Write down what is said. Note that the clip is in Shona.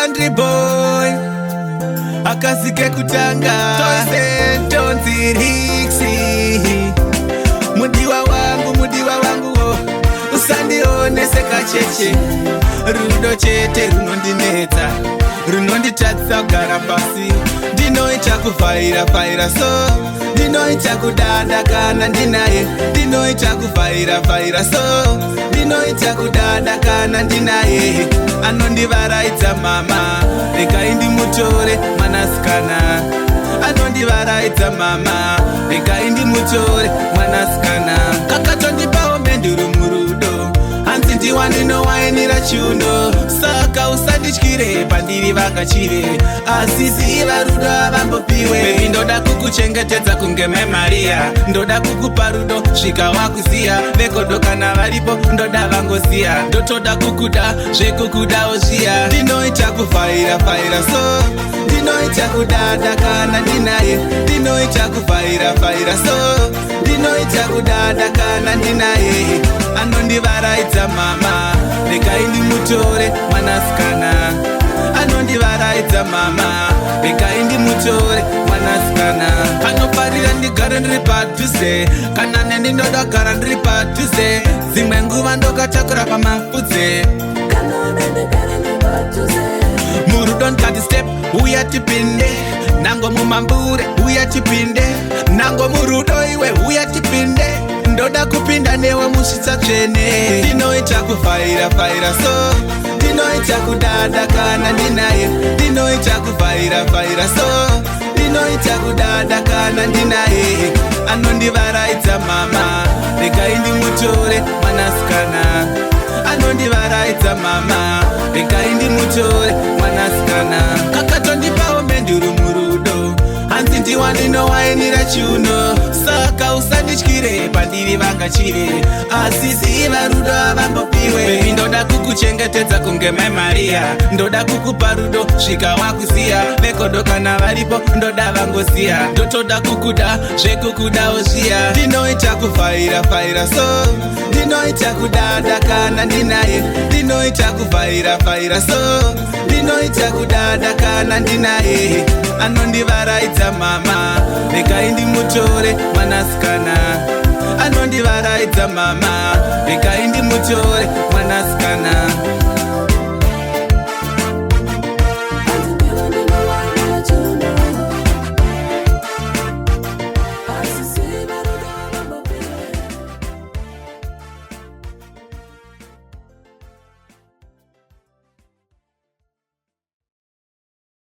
Country boy akasike kutanga tose tonzi Rixi. Mudiwa wangu, mudiwa wangu wo, usandionese kacheche. Rudo chete runondinetsa, runonditadzisa kugara pasi. Ndinoita kuvhaira vhaira, so ndinoita kudada kana ndinaye. Ndinoita kuvhaira vhaira, so ndinoita kudada kana ndinaye. Anondivaraidza mama, regai ndimutore mwanasikana. Anondivaraidza mama, regai ndimutore mwanasikana. Kakatondipawo menduru murudo, hanzi ndiwaninowainira chiuno. Saka usandityire, pandiri vakachire, asi ziva rudo avambopiwe. Baby, ndoda kukuchengetedza kunge Maria. Ndoda kukupa rudo svika wakuziya. Vegodo kana varipo, ndoda vangosiya. Ndotoda kukuda zvekukudawo zviya. Ndinoita kuvhaira vhaira, so ndinoita kudada kana ndinaye. Ndinoita kuvhaira vhaira, so ndinoita kudada kana ndinaye. Anondivaraidza mama, regai ndimutore mwanasikana. Anondivaraidza mama, regai ndimutore mwanasikana. Kanofarira ndigare ndiri padhuze, kana neni ndoda kugara ndiri padhuze. Dzimwe nguva ndokatakura pamafudze. Murudo ndikati step, uya tipinde. Nango mumambure, uya tipinde. Nango murudo iwe, uya tipinde. Ndoda kupinda newe musvitsa tsvene. Ndinoita kuvhaira vhaira, so ndinoita kudada kana ndinaye. Ndinoita kuvhaira vhaira, so ndinoita kudada kana ndinaye. Anondivaraidza mama, regai ndimutore mwanasikana. Anondivaraidza mama, regai ndimutore mwanasikana. Kakatondipawo menduru murudo, hanzi ndiwaninowainira chiuno. Saka usandityire, pandiri vakachire, asi ziva rudo avambopiwe. Baby, ndoda kukuchengetedza kunge Maria. Ndoda kukupa rudo svika wakuziya. Vegodo kana varipo, ndoda vangosiya. Ndotoda kukuda zvekukudawo zviya. Ndinoita kuvhaira vhaira, so ndinoita kudada kana ndinaye. Ndinoita kuvhaira vhaira, so ndinoita kudada kana ndinaye. Anondivaraidza mama, regai ndimutore mwanasikana. Anondivaraidza mama, regai ndimutore mwanasikana.